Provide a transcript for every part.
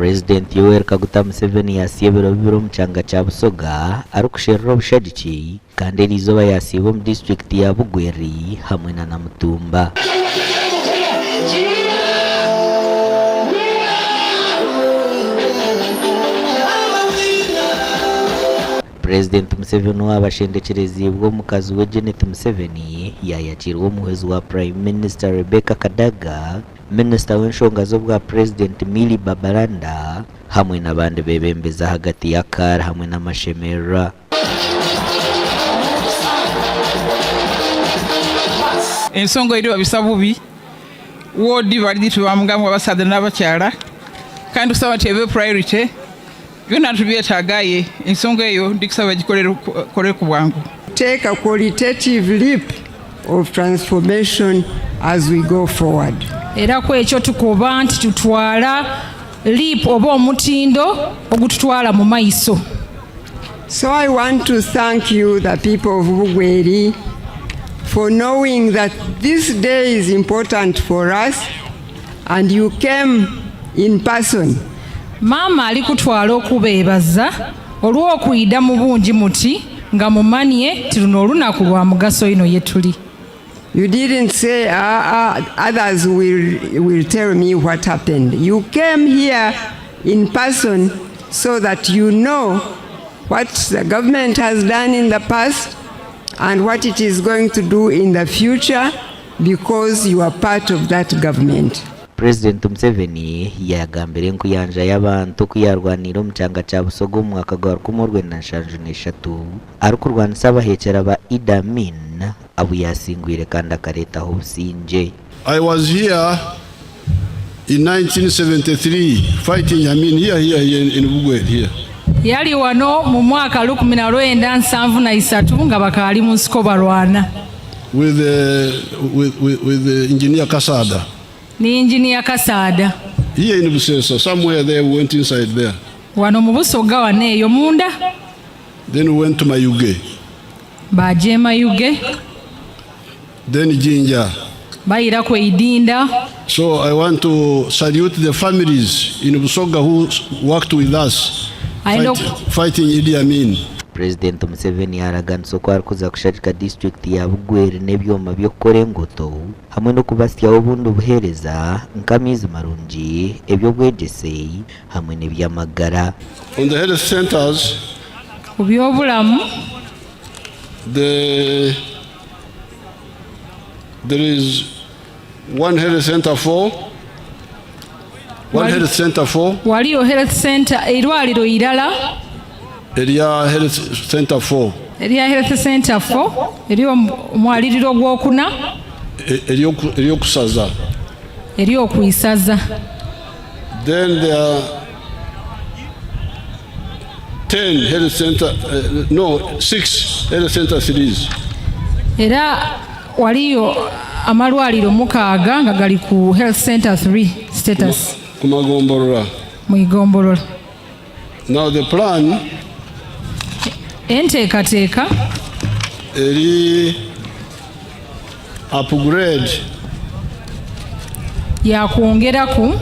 Purezidenti Yoweri Kaguta Museveni yaatsya ebiro bibiri omu kyanga kya Busoga arikusherura obushagiki kandi eriizooba yaasiiba omu disiturikiti ya Bugweri hamwe na Namutumba. Purezidenti Museveni owaaba ashendekyereziibwe omukazi we Janet Museveni yaayakiirwa omuhwezi wa Prime Minister Rebecca Kadaga, Minisita w'enshonga z'obwa Purezidenti Milly Babalanda hamwe n'abandi beebembezi ahagati y'akaari hamwe n'amashemererwa. Ensonga eri babisa bubi ward bari tibamgamu abasaadha n'abakyala kandi tusaba nti ebe priority. Byona nitubyetaaga aye ensonga eyo ndikusaba bagikoreku bwangu. Take a qualitative leap of transformation as we go forward. Era kwekyo tukoba nti tutwala leap oba omutindo ogututwala mu maiso. So I want to thank you, the people of Bugweri, for knowing that this day is important for us and you came in person. Maama ali kutwala okubeebaza olw'okwidha mu bungi muti nga mumanie ti luno olunaku lwa mugaso inho ye tuli. You didn't say, ah, ah, others will, will tell me what happened. You came here in person so that you know what the government has done in the past and what it is going to do in the future because you are part of that government. Purezidenti Museveni yaagambira enkuyanja y'abantu oku yaarwaniire omu kyanga kya Busoga omu mwaka gwa 1973 arikurwanisa abaheekyera ba Idi Amin abu yaasingwire kandi akareetaho obusingye. I was here in 1973 fighting Amin here, here, here in Bugweri here. Yali wano mu mwaka 1973 nga bakaali mu nsiko balwana. With, uh, with, with, with uh, engineer Kasada. Ni engineer Kasada. Here in Busesa, somewhere there, we went inside there. Wano mu Busoga wano eyo munda. Then we went to Mayuge. Baje Mayuge. Then Jinja. Bayira ku Idinda. So I want to salute the families in Busoga who worked with us fight, fighting Idi Amin. Purezidenti Museveni yaaraganisa oku arikuza kushagika disiturikiti ya Bugweri n'ebyoma by'okukora enguuto hamwe n'okubasyaho obundi buheereza nk'amaizi marungi, eby'obwegyese hamwe n'eby'amagara. On the health centers, Ku by'obulamu. The, there is one health center for one Wali- health center for Waliyo health center eirwaliro irala erya health center for erya health center 4 eri omwaliriro gwokuna e- eryoku- eryokusaza eri okwisaza then there are 10 health center uh, no 6 health center threes Era waliyo amalwaliro mukaaga nga gali ku health center 3 status ku magombolola mu igombolola. Now the plan Enteekateeka eri upgrade yakwongeraku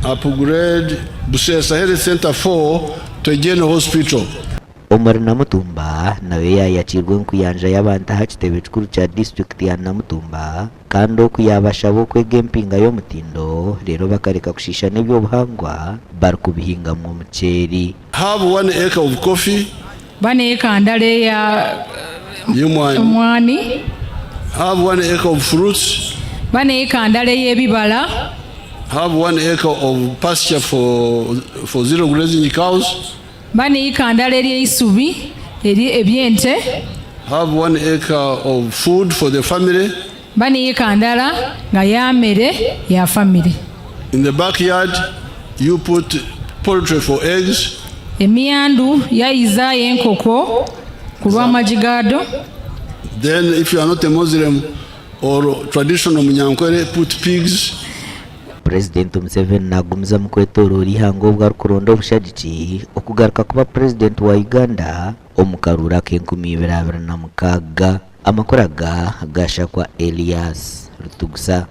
upgrade Busesa Health Center 4 to a general hospital. Omuri Namutumba nayo yaayakiirwa enkuyanja y'abantu aha kitebe kikuru kya disiturikiti ya Namutumba kandi oku yaabashaba okwega empinga y'omutindo reero bakareka kushiisha n'eby'obuhangwa barikubihingamu omuceeri. Have one acre of coffee. Ba n'eka ndala eya Y'omwani. omwani. Have one acre of fruits. Ba n'eka ndala ey'ebibala. Have one acre of pasture for, for zero grazing cows. Ba n'eika ndala ery'eisubi eri eby'ente. Have one acre of food for the family. Ba n'eika ndala nga ya mere ya famire. In the backyard, you put poultry for eggs. Emyandu yaizaayo enkoko ku lw'amagi gaadho. Then if you are not a Muslim or traditional Munyankwere, put pigs. Purezidenti Museveni nagumizamu kwetoroora eihanga obwo arikuronda obushagiki okugaruka kuba Purezidenti wa Uganda omu karuuru ak'enkumi ibiri abiri na mukaaga. Amakuru aga gashakwa Elias Rutugusa.